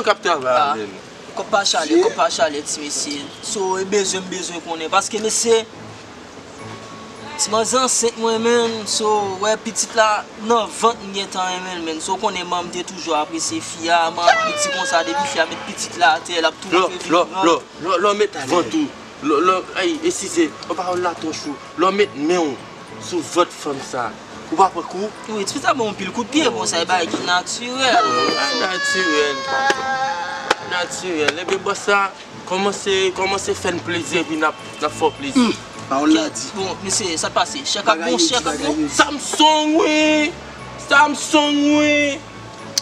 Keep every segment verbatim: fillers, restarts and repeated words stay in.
K ap travay avè nou. Kòb pa chale, kòb pa chale, ti mesye. So, e bezwen, m bezwen konnen. Paske, mesye, ti manzè ansent mwen, menm. So, wè, pitit la nan vant m gentan renmen l, menm. So, w konnen manman m te toujou apresye fi a. Manman m te di konsa, depi fi a met pitit la atè, l ap tou vin vant. Lè w met vant ou, lè, lè, ay, eskize, pawòl la twò cho. Lè w met men w sou vant fanm sa, ou pa pran kou? Wi, ti fi sa ban w anpil kout pye konsa, e bagay ki natirèl. Ah, natirèl. Natirèl. Ebyen, bòs sa, kòmanse, kòmanse fè n plezi, epi n ap, n ap fè w plezi. Pawòl la di. Bon, mesye, sa k pase? Chèk ap bon, chèk ap bon. Samsung, wi! Samsung, wi!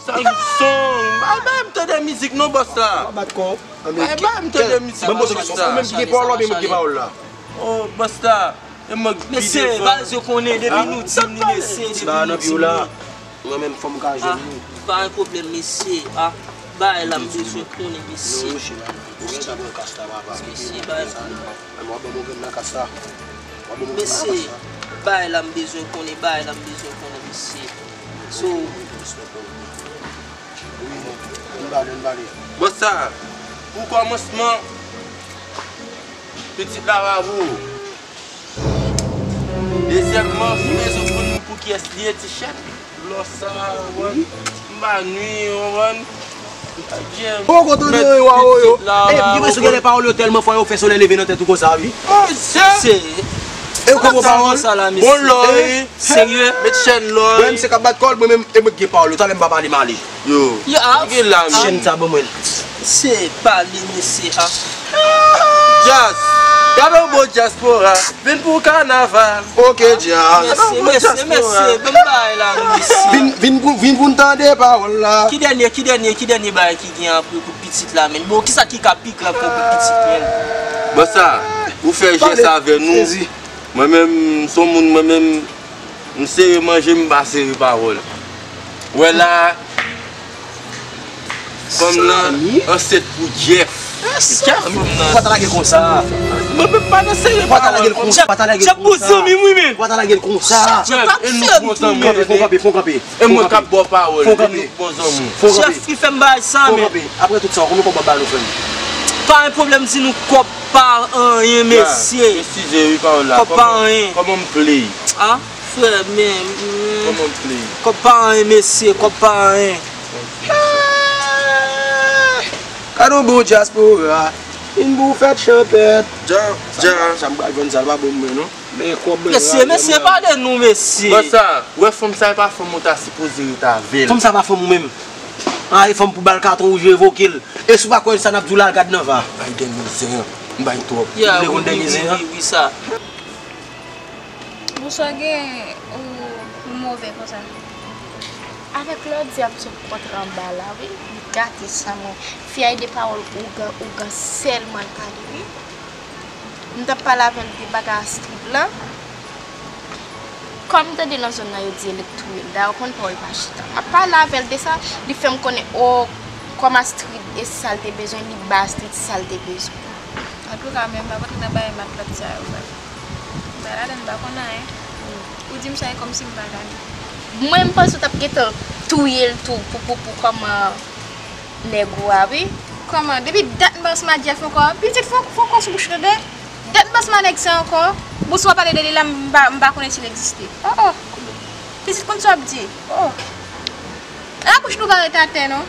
Samsung! Bay, bay m tande mizik non, bòs la. Bay, bay m tande mizik non, bòs la. Ou menm ki gen pawòl la, oubyen mwen ki gen pawòl la? Oh, bòs la. E mwen k pi devan. Mesye, baz yo konnen, depi nou di m li mesye, depi nou di m li. Mwen menm, fò m ka jwenn li. Pa gen pwoblèm, mesye. Ah, bagay la m bezwen konnen, mesye. Non, mesye, pa gen pwoblèm. Ou gen dwa pran kas la, papa. Mesye, bagay la. Mesye, bagay la m bezwen konnen, bagay la m bezwen konnen, mesye. So, Bòs sa, pou kòmansman, pitit la pa pou ou. Dezyèmman, ou bezwen konn pou kiyès li ye, ti chèn. Lò sa, ou konprann? M pa nwi, ou konprann? Poko tande yo, yo. E, m gen enpreske gen de pawòl yo tèlman fò yo fè solèy leve nan tèt ou konsa, wi. Monchè! E w konprann pawòl? Bon lò, wi. Serye? Met chèn lò, wi. Mwen, m se k ap bat kò l, mwen menm, e mwen k gen pawòl yo. Talè m pa pale, m ale. Yo, yo, gen la, men. Chèn sa ban mwen. Se pale, mesye, a. Jazz, gade yon bon dyaspora. Vin pou kanaval. Ok, Jazz. Mesye, mesye, mesye, ban m bay la, mesye. Vin, vin pou, vin pou n tande pawòl la. Ki dènye, ki dènye, ki dènye bagay ki gen apre kout pitit la, men? Bon, kisa ki ka pi grav ke kout pitit, men? Bòs sa, ou fè jès avè nou. Mwen menm, m se yon moun, mwen menm, m sere manje, m pa sere pawòl. Wè la, fanm nan ansent pou Jeff. Jeff? Ou pa ta lage l konsa. Mwen menm pa nan sere pawòl. Ou pa ta lage l konsa. Ou pa ta lage l konsa. Ou pa ta lage l konsa. Jeff, e nou bon zanmi. Fon kanpe, fon kanpe. E mwen k ap ba w pawòl, e nou bon zanmi. Fon kanpe. Jeff ki fè m bagay sa, men. Fon kanpe. Apre tout sa, konbyen kòb w ap ba nou, frè m? Pa gen pwoblèm, di nou kòb pa anyen, mesye. Eskize, wi, pawòl la. Kòb pa anyen. Kòman m play? A, frè, men, men. Kòman m play? Kòb pa anyen, mesye, kòb pa anyen. Gade yon bon dyaspora, vin pou fèt chanpèt. Dja, dja. Sa m pral vann sa, l pa bon pou mwen, non. Men kòb mwen. Mesye, mesye, pale nou, mesye. Bòs sa, wè fanm sa, e pa fanm ou ta sipoze ret avè l. Fanm sa pa fanm ou menm. A, e fanm pou ba l katon wouj revoke l. E si w pa kwè sa n ap di w la, al gad nan va. Bay dènye zen an. M bay twòp. Ou vle konn dènye zen an? Wi, wi, wi, sa. Bonswa, gen ou, ou move konsa. Avèk lòdye ap sot kontre anba la, wi. Li gate san mwen. Fi a e de pawòl ougan, ougan sèlman l pale, wi. M t ap pale avè l de bagay Astrid lan. Kòm m tande nan zòn nan yo di e li k touye l, dayè w konn pawòl pa chita. M ap pale avè l de sa, li fè m konnen, o, kòm Astrid e sa l te bezwen, li ba Astrid sa l te bezwen. Antouka, men m pa p rantre nan bagay matlòt sa yo, frè m. M pa ladann, m pa konn anyen. Ou di m sa, e kòmsi m pa ladann. Mwen, m panse w t ap gentan touye l tou pou, pou, pou kòman nèg ou a, wi. Kòman? Depi dat m pa ansanm ak Jeff ankò. Pitit, fon, fon kò sou bouch ou, tande? Dat m pa ansanm ak nèg sa ankò. Bon, si w ap pale de li la, m pa, m pa konnen si l egziste. Oh, oh. Pitit, konn sa w ap di. Oh. Labouch nou pa ret atè, non.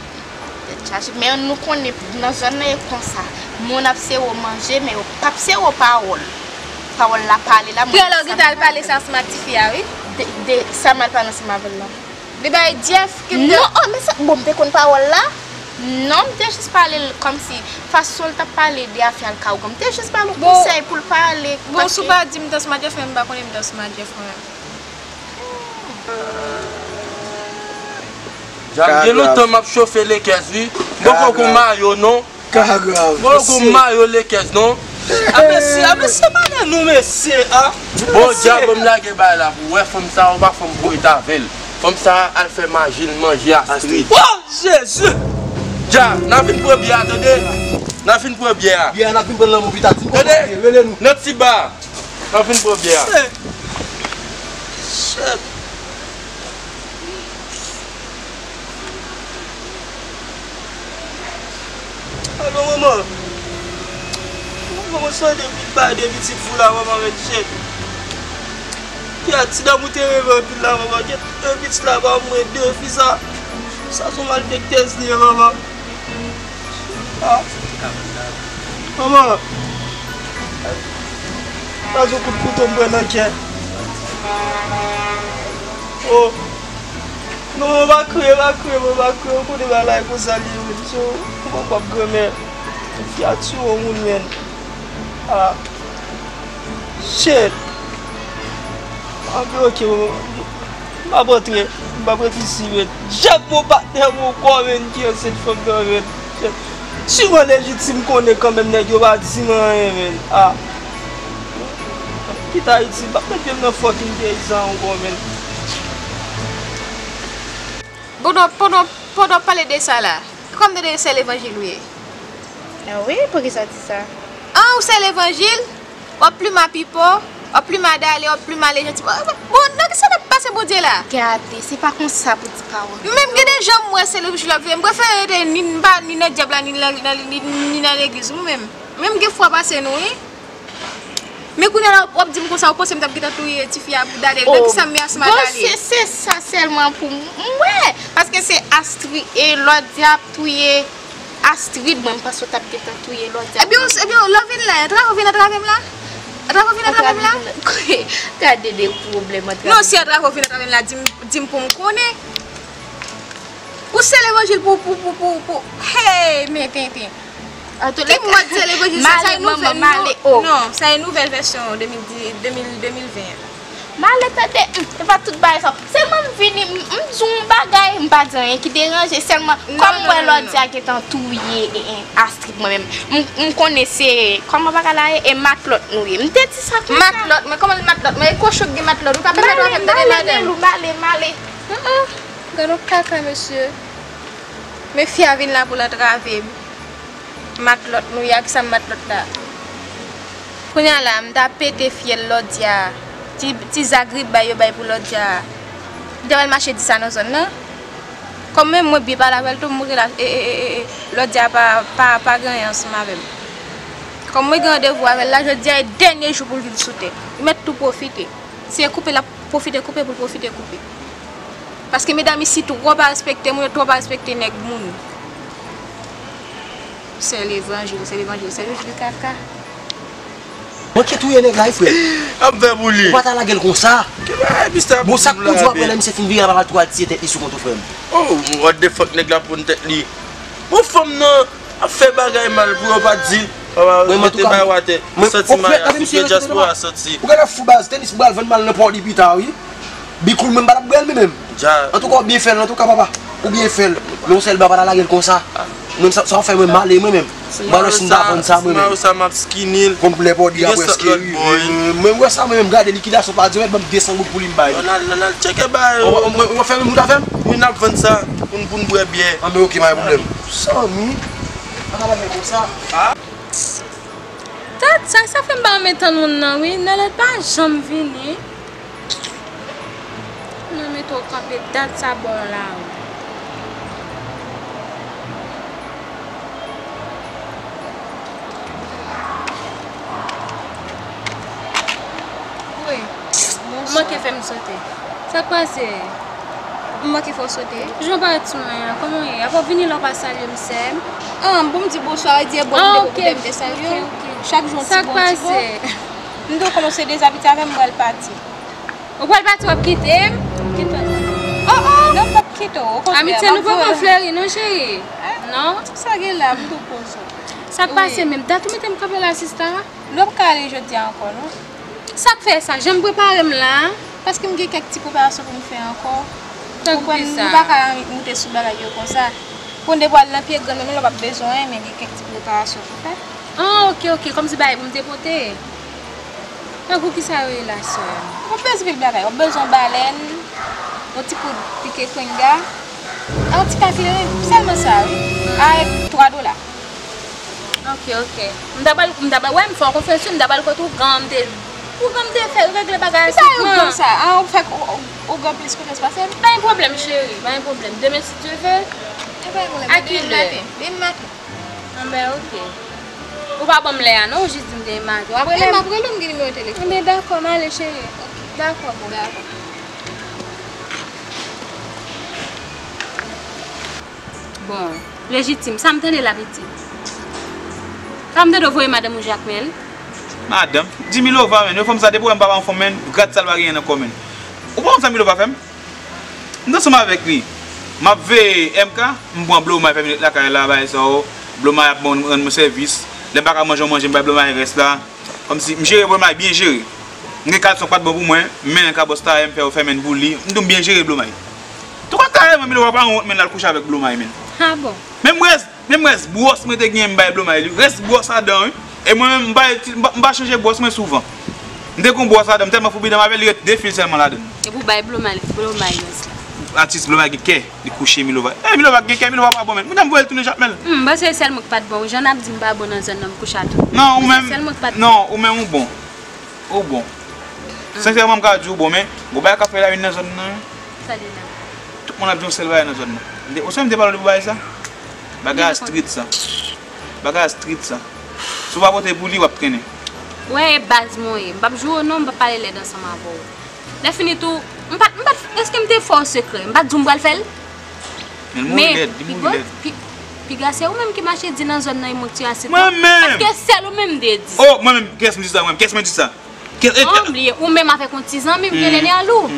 Tèt chaje. Men nou konnen nan zòn nan e konsa. Moun ap sere w manje, men yo p ap sere w pawòl. Pawòl la pale la, moun ap. Prè la, w gentan al pale sa ansanm ak tifi a, wi. De, de, sa m al pale ansanm avè l la. Li bay Jeff ki. Non, oh, men sa, bon, m te konn pawòl la? Non, m te jis pale l kòmsi fason l t ap pale de afè al ka ougan. M te jis ba l yon konsèy pou l pale. Bon, si w pa di m t ansanm ak Jeff, men m pa konnen m t ansanm ak Jeff mwen menm. Dja, gen lontan m ap chofe Lakers, wi. M poko gon mayo, non. Ka grav. Bon, gon mayo Lakers, non. A, mesye, a, mesye, pale nou, mesye, a. Bon, mesye. Dja, bon, m lage bay la pou wè fanm sa, ou pa fanm pou ret avè l. Fanm sa, al fè maji l manje Astrid. Oh, Jezi! Dja, n a vin pran byè a, tande? N a vin pran byè a. Byè a, n a vin pran lanmou pita. Di m kòman w ye, rele nou. Nan ti ba. N a vin pran byè a. Shit. Manman, manman, sonje depi bay de pitit fou la, manman, men chèk. Ki a ti dam ou te renmen anpil la, manman, gen de pitit la, ba mwen de fi sa. Sa se malfektèz li ye, manman. Ah. Manman, pa zo kout kouto m pran nan kè. Oh. Non, manman, pa kriye, pa kriye, manman, pa kriye. Ou konnen bagay konsa li ye, men. So, ou pa pap granmè. Fi a tiye yon moun, men. Ah. Shit. Anpi, ok, manman. M ap rantre. M ap rantre isi, men. Djab, mon patnè, mon kò, men, ki ansent fanm nan, men. Shit. Si mwen lejitim konnen kanmenm, nèg yo pa di m anyen, men. Ah. Kit Ayiti, m p ap mete m nan fucking peyizan ankò, men. Pandan, pandan, pandan w pale de sa la, kòm de sè levanjil ou ye? Ah wi, poukisa w di sa? An, ou sè levanjil? W ap plimen a Pipo, w ap plimen a Dale, w ap plimen a Lejanti. Bon, nan kisa n ap pase Bondye la? Gade, se pa konsa pou di pawòl. Menm gen de jan m wè se levanjil w ap viv. M prefere rete ni, m pa ni nan dyab la, ni nan, nan, ni, ni nan legliz, mwen menm. Menm gen fwa pase nou, wi. Men kounye a la, w ap di m konsa, ou panse m t ap gentan touye tifi a pou Dale? Nan kisa m ye ansanm ak Dale? Bon, se, se sa sèlman pou m wè. Paske se Astrid, e Lòdya ap touye Astrid, mwen, m panse w t ap gentan touye Lòdya. Ebyen, w- ebyen, lè w vin la, antrave w vin antrave m la? Antrave w vin antrave m la? Gade de pwoblèm antrave. Non, si antrave w vin antrave m la, di m, di m pou m konnen. Ou sè levanjil pou, pou, pou, pou, pou. Hey, men tenten. Ki mòd sè levanjil sa? Sa e nouvèl, non, sa e nouvèl vèsyon de mil dis, de mil, de mil ven an. M ale tande, hmm, e pa tout bagay sa. Sèlman m vini, m, m di w yon bagay, m pa di anyen ki deranje, sèlman kòm m wè Lòdya gentan touye, e, e, Astrid, mwen menm, m, m konnen se, kòman bagay la ye, e matlòt nou ye. M te di sa konsa. Matlòt mwen, kòman l matlòt mwen? E kochon k gen matlòt, ou pa pèmèt w avè m tande madanm. M ale, m ale, m ale. Gad yon kaka, mesye. Men fi a vin la pou l antrave m. Matlòt nou ye, a kisa m matlòt la? Kounye a la, m ta pete fyèl Lòdya a. Ti, ti zagribay yo bay pou Lòdya a. M ta pral mache di sa nan zòn nan. Kòm menm mwen byen pale avè l tou, m rele e, e, e, e, e, Lòdya pa, pa, pa gen anyen ansanm avè m. Kòm mwen gen randevou avè l la, jodi a e dènye jou pou l viv sou tè. Li mèt tou pwofite. Si e koupe l ap pwofite koupe pou l pwofite koupe. Paske medam isit twò pa respekte moun, yo twò pa respekte nèg moun. Sè levanjil, sè levanjil, sè levanjil kaka. Manke touye nèg la wi, frè. Ap fè pou li. Ou pa ta lage l konsa. Bon, sa k pou di w apre lè misye fin vire l ap al tou al tiye tèt li sou kont ou, frè m? Oh, what the fuck, nèg la pran tèt li. Bon, fanm nan ap fè bagay mal pou yo pa di. Mwen, mete bay watè. Santi maya, sou pye dyaspora santi. Ou genlè fou baz, tenis m pral vann m al nan Pòdipita wi. Bikoul mwen m pa t ap bwè l mwen menm. Antouka ou byen fè l, antouka papa. Ou byen fè l. Men yon sèl bwa pa ta lage l konsa. Mwen sa, sa w fè mwen m ale mwen menm. M pa wè si m ta vann sa mwen menm. Sa m ap skinny l. Konn koulè Pòdi a prèske rive. Mwen wè sa mwen menm, gade likidasyon pa di mèt ban m de san goud pou li m bay li. Nan al, nan al tcheke bagay yo. Ou fè menm ou ta fè m? Wi, n ap vann sa pou n, pou n bwè byè. Anben ok, pa gen pwoblèm. Sanmi. Pa ka lage l konsa. Dat sa, sa fè m pa renmen tann moun nan wi. Nèlèt pa janm vini. Nan mete w kanpe dat sa bò la wi. Wi, ou manke fè m sote. Sa k pase? M manke fè w sote? Jan w parèt sou mwen an, kòman w ye? Apa w vini la w pa salye m, sè m? An, bon, m di bonswa, e di e bon, m depo poutèt m te salye w. Chak jou yon ti bon, ti bon. M di w kòman w se dezabitye avè m, m pral pati. Ou pral pati, w ap kite m? Kite m. Oh, oh! Non, m p ap kite w, okontrè. Amitye nou poko fleri non, cheri. Non? Sa gen la, m tou poze w. Sa k pase menm? Dat ou mete m kanpe la, sista? Nou p ka ale jodi a ankò, non. Sa k fè sa? Jan m prepare m la a? Paske m gen kèk ti preparasyon pou m fè ankò. Ou konprann, m pa ka moute sou bagay yo konsa. Konn depi w al nan pye grann mwen, menm lè w p ap bezwen anyen, men gen kèk ti preparasyon pou fè. Ah, ok, ok, kòmsi bagay pou m te pote. Tankou kisa yo ye la, sè m? Ou p ap bezwen pil bagay, w ap bezwen balèn, yon ti poud pike kwenga, yon ti kaklerin, sèlman sa, wi. Avèk twa dola. Ok, ok. M ta pral, m ta pral, wè, m fè w konfyans, wi, m ta pral kot ougan, m te, ougan, m te fè regle bagay la. Kisa ougan sa? A, ou fè ougan plis konfyans pase m? Pa gen pwoblèm, cheri, pa gen pwoblèm. Demen, si Dye ve. A kilè? Demen maten. Demen maten. Anben, oke. Ou pa ban m lè a, non, ou jis di m gen maji. W ap rele m? M ap rele w, m gen nimewo telefòn. Anben, dakò, m ale, cheri. Dakò, boo. Dakò. Bon, Lejitim, sa m tande la, pitit? Sa m tande w voye madanm ou Jakmèl? Madanm? Di Milova, men, yon fanm sa, depi w wè m pa ba yon fanm, men, gad sa l pa genyen nan kò, men. Ou pa konn sa Milova fè m? M t ansanm avèk li. M ap veye M K, m pran Blomay fè minit lakay la, bagay sa yo. Blomay ap ban m, rann mwen sèvis. Lè m pa ka manje, yon manje, m bay Blomay rès la. Kòmsi m jere Blomay byen jere. M gen kalson k pa t bon pou mwen, m mennen l kabòs tayè, m fè yo fè menn pou li. M di w m byen jere Blomay. Touka kareman, Milova pa wont, menn, l al kouche avèk Blomay, menn. Ah bon? Menm rès, menm rès bwòs mwen te genyen, m bay Blomay li. Rès bwòs ladan, wi. E mwen menm, m pa, m pa, m pa chanje bwòs mwen souvan. M te gon bwòs ladan, m tèlman foubi dan m avè l, li ret de fil sèlman ladan. Epi w bay Blomay, Blomay rès la. Atis Blomay gen kè, li kouche Milova. E Milova gen kè, Milova pa bon, menn. Mwen, m voye l tounen Jakmèl. Hmm, m panse se sèl mwen k pa t bon. Jan n ap di m pa bon nan zòn nan, m kouche a tout. Non, ou menm, sèl mwen k pa t bon. Non, ou menm ou bon. Ou bon. Sensèman, m ka di w bon, men gon bagay k ap fè lavi nan zòn nan. Sa li la? Tout moun ap di yon sèl bagay nan zòn nan. M te, ou sonje m te pale w de bagay sa? Bagay a street sa. Bagay a street sa. Si w pa pote pou li, w ap trennen. Wè, e baz mwen ye. M p ap joure w non, m p ap pale lèd ansanm avè w. Lè fini tou, m pa t, m pa t, èske m te fè w sekrè? M pa t di w m pral fè l? Men l mouri lèd, li mouri lèd. Pi, piga se ou menm ki mache di nan zòn nan, e mwen ki tire asid. Mwen menm! Èske sèl ou menm m te di? Oh, mwen menm, kiyès m di sa, mwen menm? Kiyès mwen di sa? Kiyès, e, oh, m bliye, ou menm avèk yon ti zanmi m rele Nèlou.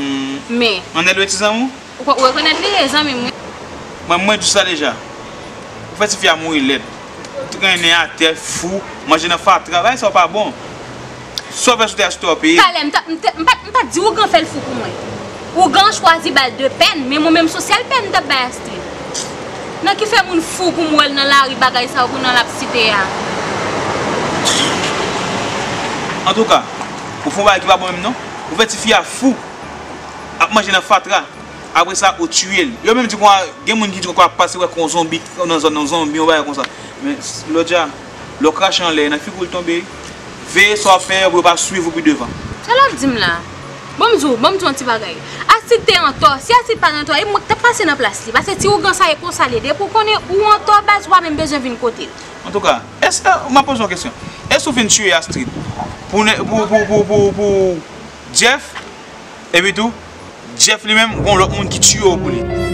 Men. An Nèlou e ti zanmi w? Ou ko-, ou rekonèt li, e zanmi m, wi. Mwen, mwen di sa deja. Ou fè tifi a mouri lèd. Trennen atè, fou, manje nan fatra, bagay sa yo pa bon. Sa w fè sou tè a, se tè w peye. Talè, m ta, m te, m pa, m pa t di ougan fè l fou pou mwen. Ougan chwazi ba l de pèn, men mwen menm se yon sèl pèn m t ap bay Astrid. Nan ki fè moun fou pou m wè l nan lari, bagay sa yo, kounye a l ap site a. Antouka, ou fè yon bagay ki pa bon menm non. Ou fè tifi a fou, ap manje nan fatra. Apre sa, ou tiye l. Yo menm di konsa, gen moun ki di konsa ap pase wè kon zonbi nan zòn nan, zonbi, yon bagay konsa. Men, Lodja, lè w krache anlè, nan figi w l tonbe. Veye sa w ap fè pou yo pa swiv ou pi devan. Sa l ap di m la? Ban m di w, ban m di w yon ti bagay. Astrid te antò. Si Astrid pa t antò, e mwen k t ap pase nan plas li. Paske ti ougan sa e konsa l ye. Depi w konnen ou antò, baz, ou pa menm bezwen vin kote l. Antouka, èske, m ap poze w yon kesyon. Èske w fin tiye Astrid pou, pou, pou, pou, pou, pou Jeff? Epi tou, Jeff li menm, gon lòt moun ki tiye w pou li.